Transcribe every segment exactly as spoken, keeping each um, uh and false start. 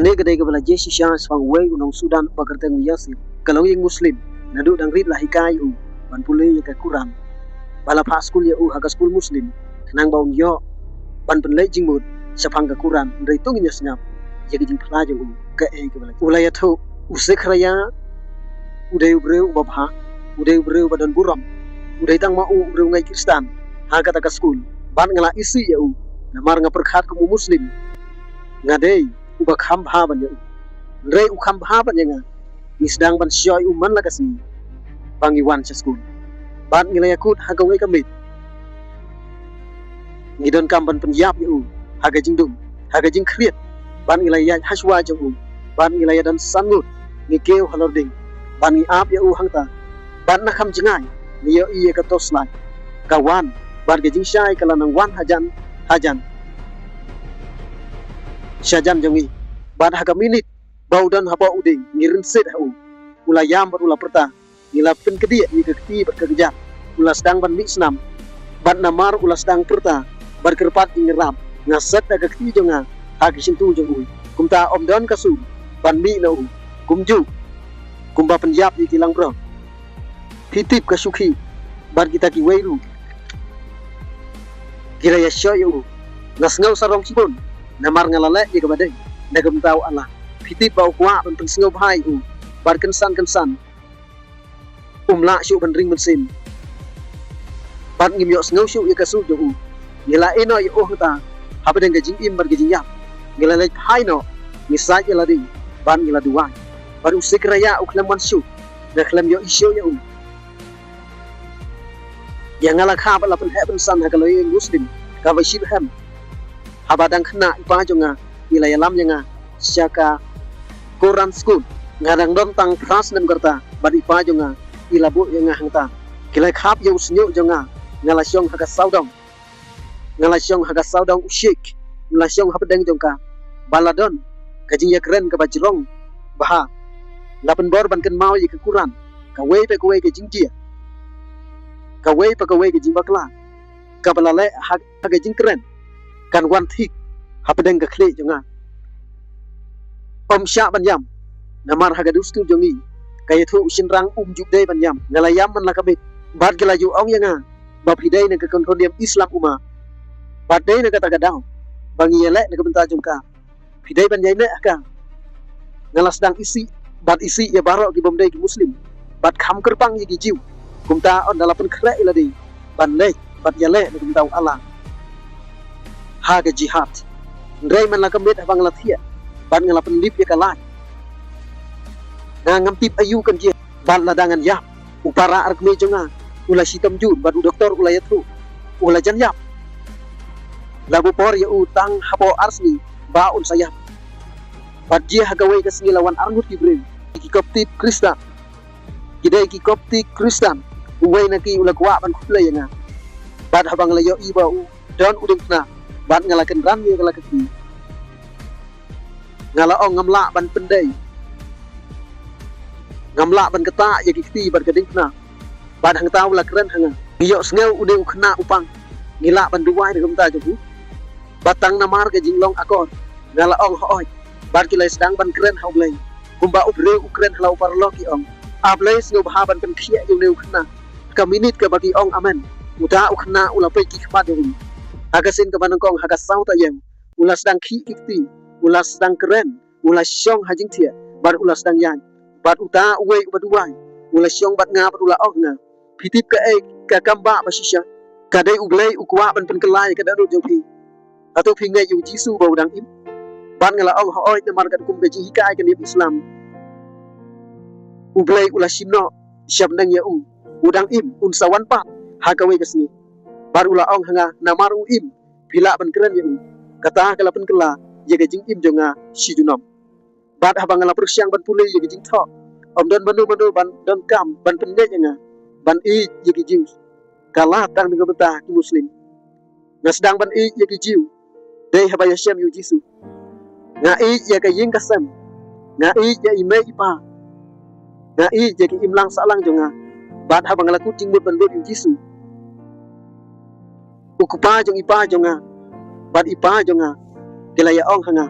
Kane ka dei kaba la jied shisha shaphang uwei u nong Sudan uba kyrteng u Yasir. Ka long ïing Muslim, naduh dang rit la hikai ïa u ban pule ïa ka Quran. Ba la phah skul ïa u ha ka skul Muslim khnang ba un ïoh ban pynleit jingmut shaphang ka Quran, hynrei to ngin ïa sngap ïa ka jingphla jong u, kaei kaba la. U la ïathuh, u Sikh Raya u dei u briew uba bha, u dei u briew uba don burom, u dei tang ma u u briew ngeit Khristan ha kata ka skul. Bad nga la isih ïa u namar nga pyrkhat kum u Muslim nga dei uba kham bha ban ïa u. Hynrei u kham bha ban ïa nga. Ngi sdang ban shoh ïa u man la ka sngi ba ngi wan sha skul. Bad ngi la ïakut ha kawei ka miet. Ngi donkam ban pynïap ïa u ha ka jingdum, ha ka jingkhriat. Bad ngi la ïaid ha shuwa jong u. Bad ngi la ïadon san ngut, ngi kiew halor ding. Bad ngi ap ïa u hangta. Bad na kham jngai ngi ïohi ïa ka torchlight ka wan, bad ka jingshai ka la nang wan hajan hajan shajan jong ngi. Bad ha ka minit ba u don hapoh u ding, ngi rynsied ha u. U la ïam bad u la pyrta. Ngi la pynkdiah ïa ka kti bad ka kjat. U la sdang ban mih snam. Bad namar u la sdang pyrta bad kyrpad ïa ngi rap, nga set da ka kti jong nga ha ki shyntur jong u. Kumta ym don ka sur ban mih na u. Kumjuh kumba pynïap ïa ki langbrot. Phi tip ka Sukhi bad kita kiwei ruh ki la ïa shoh ïa u. Nga sngew sarong shibun namar nga la leh ïa kaba dei na ka bynta u Allah. Phi tip ba u kwah ban pynsngewbha ïa u bad kynsan kynsan um lah shuh ban ring mynsiem. Bad ngim ïohsngew shuh ïa ka sur jong u. Ngi la ïehnoh ïa u hangta hapdeng ka jingim bad ka jingïap. Ngi la leit phai noh, ngi sait ïa lade bad ngi la duwai. Bad u Sikh Raya u khlem wan shuh, nga khlem ïohi shuh ïa u. Ïa nga la kha bad la pynheh pynsan ha ka longïing Muslim kaba shiphem. Haba dang khynnah i pa jong nga i la ïalam ïa nga sha ka Quran School. Nga dang don tang phra snem ka rta bad i pa jong nga i la buh ïa nga hangta. Ki la khap ïa u shñiuh jong nga, nga la shong ha ka sawdong. Nga la shong ha ka sawdong u Sheikh, u la shong hapdeng jong ka. Ba la don ka jingïakren kaba jrong bha. La pynbor ban kynmaw ïa ka Quran kawei pa kawei ka jingjia, kawei pa kawei ka jingbakla kaba la leh ha, ha ka jingkren kan wan thik hapdeng ka khlieh jong nga. Ym shah ban ïam namar ha ka dustur jong ngi ka ïathuh u shynrang um ju dei ban ïam. Nga la ïam man la ka miet. Bad ki la ju ong ïa nga ba phi dei na ka kynhun ïam Islam uma. Bad dei na kata ka daw ba ngi ïaleh na ka bynta jong ka. Phi dei ban ïaineh ha ka. Nga la sdang isih bad isih ïa baroh ki bym dei ki Muslim bad kham kyrpang ïa ki Jiw. Kumta ynda la pynkhreh ïa lade ban leit bad ïaleh na ka bynta u Allah ha ka jihad. Hynrei man la ka miet haba nga la thiah bad nga la pynlip ïa ka light, nga ngam tip aïu kan jia. Bad lada ngan ïap, u para arkmie jong nga u la shitom jur bad u doktor u la ïathuh u la jan ïap. La buh por ïa u tang hapoh ar sngi ba un sa ïap. Bad jia ha kawei ka sngi la wan arngut ki briew, ki Koptik Khristan. Ki dei ki Koptik Khristan. Uwei na ki u la kwah ban khuslai ïa nga. Bad haba nga la ïohi ba u don u diengphna bad nga la kynran ïa ka la ka kti, nga la ong ngam lah ban pyndei, ngam lah ban ktah ïa ki kti bad ka diengphna. Bad hangta u la kren ha nga. Ngi ïohsngew une u khynnah u pang. Ngi lah ban duwai na ka bynta jong u? Bad tang namar ka jinglong akor nga la ong hooid. Bad ki la sdang ban kren ha U Blei kumba u briew u kren ha la u paralok, ki ong, A Blei, sngewbha ban pynkhiah ïa une u khynnah. Ka minit kaba ki ong amen, uta u khynnah u la peit ki khmat jong u. Ha ka sien kaba nyngkong ha ka saw taïew u la sdang khih ki kti, u la sdang kren, u la shong ha jingthiah bad u la sdang ïaid. Bad uta uwei uba duwai u la shong bad nga bad u la ong ha nga, phi tip kaei ka kam ba shisha? Ka dei U Blei u kwah ban pynkylla ïa ka dohnud jong phi. Hato phi ngeit ïa U Jisu ba u dang im? Bad nga la ong hooid, namar katkum ka jinghikai ka niam Islam, U Blei u la shim noh sha bneng ïa u. U dang im, un sa wan pat ha kawei ka sngi. Bad u la ong ha nga, namar u im phi lah ban kren ïa u. Kata ka la pynkylla ïa ka jingim jong nga shi junom. Bad haba nga la pyrshang ban pule ïa ka jingthoh, ym don mano mano ban donkam ban pynngeit ïa nga ban ïeit ïa ki Jiw. Ka la tang na ka bynta ki Muslim. Nga sdang ban ïeit ïa ki Jiw dei haba ïashem ïa U Jisu. Nga ïeit ïa ka ïing ka sem. Nga ïeit ïa i mei i pa. Nga ïeit ïa ki imlang sahlang jong nga. Bad haba nga la kut jingmut ban lut ïa U Jisu, u kpa jong i pa jong nga bad i pa jong nga ki la ïa ong ha nga,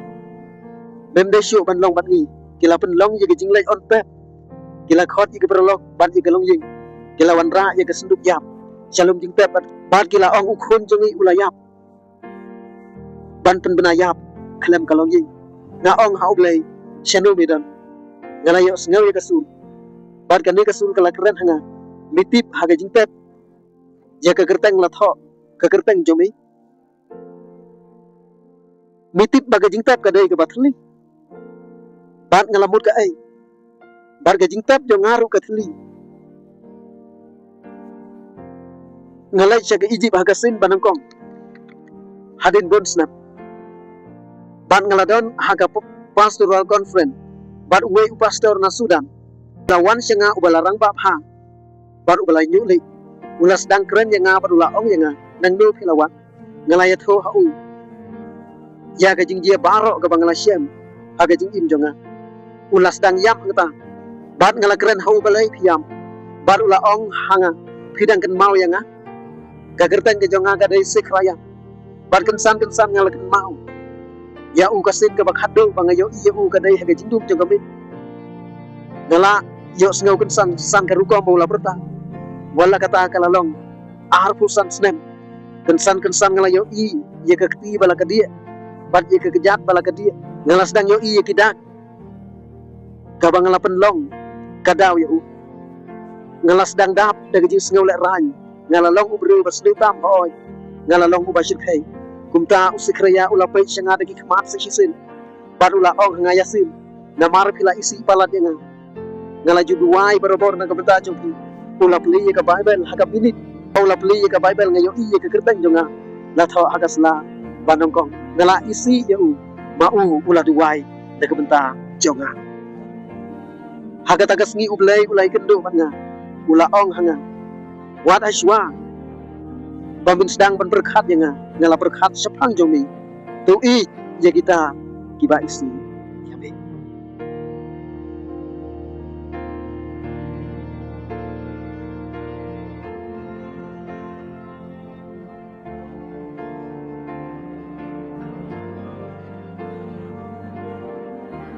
Mem dei shuh ban long bad ngi. Ki la pynlong ïa ka jingleh on pep. Ki la khot ïa ka paralok bad ïa ka longïing. Ki la wanrah ïa ka synduk ïap sha lum jingtep bad, bad ki la ong, u khun jong ngi u la ïap ban pynbna ïap khlem ka longïing. Nga ong ha U Blei, shano me don? Nga la ïohsngew ïa ka sur. Bad kane ka sur ka la kren ha nga. Me tip ha ka jingtep ïa ka kyrteng la thoh, ka kyrteng jong me? Me tip ba ka jingtep ka dei kaba thylli. Bad nga la mut kaei? Bad ka jingtep jong nga ruh ka thylli. Nga leit sha ka Ijip ha ka sien ba nyngkong hadien bun snem. Bad nga la don ha ka p-, pastoral conference bad uwei u pastor na Sudan. La wan sha nga uba la rangbah bha bad uba la ñiuh lieh. U la sdang kren ïa nga bad u la ong ïa nga, nangno phi la wan? Nga la ïathuh ha u ïa ka jingjia baroh kaba nga la shem ha ka jingim jong nga. U la sdang ïam hangta bad nga la kren ha u, balei phi ïam? Bad u la ong ha nga, phi dang kynmaw ïa nga? Ka kyrteng ka jong nga ka dei Sekhraya. Bad kynsan kynsan nga la kynmaw ïa u ka sien kaba khatduh ba nga ïohi ïa u ka dei ha ka jingdum jong ka miet. Nga la ïohsngew kynsan kynsan ka rukom ba u la pyrta. Wat la kata ka la long arphew san snem. Kynsan kynsan nga la ïohi ïa ka kti ba la kdiah bad ïa ka kjat ba la kdiah. Nga la sdang ïohi ïa ki dak kaba nga la pynlong ka daw ïa u. Nga la sdang dap da ka jingsngew lehraiñ. Nga la long u briew ba sniew tam, hooid. Nga la long uba shyrkhei. Kumta u Sekhraya u la peit sha nga da ki khmat sa shisien bad u la ong ha nga, Yasin, namar phi la isih palat ïa nga. Nga la ju duwai barabor na ka bynta jong phi. U la plie ïa ka Baibl ha ka minit. U la plie ïa ka Baibl, nga ïohi ïa ka kyrteng jong nga la thoh ha ka sla ba nyngkong. Nga la isih ïa u, ma u u la duwai na ka bynta jong nga. Ha kata ka sngi U Blei u la ïakynduh bad nga. U la ong ha nga, wat ha shuwa ba men sdang ban pyrkhat ïa nga, nga la pyrkhat shaphang jong me. To ïeit ïa kita kiba isih ïa me.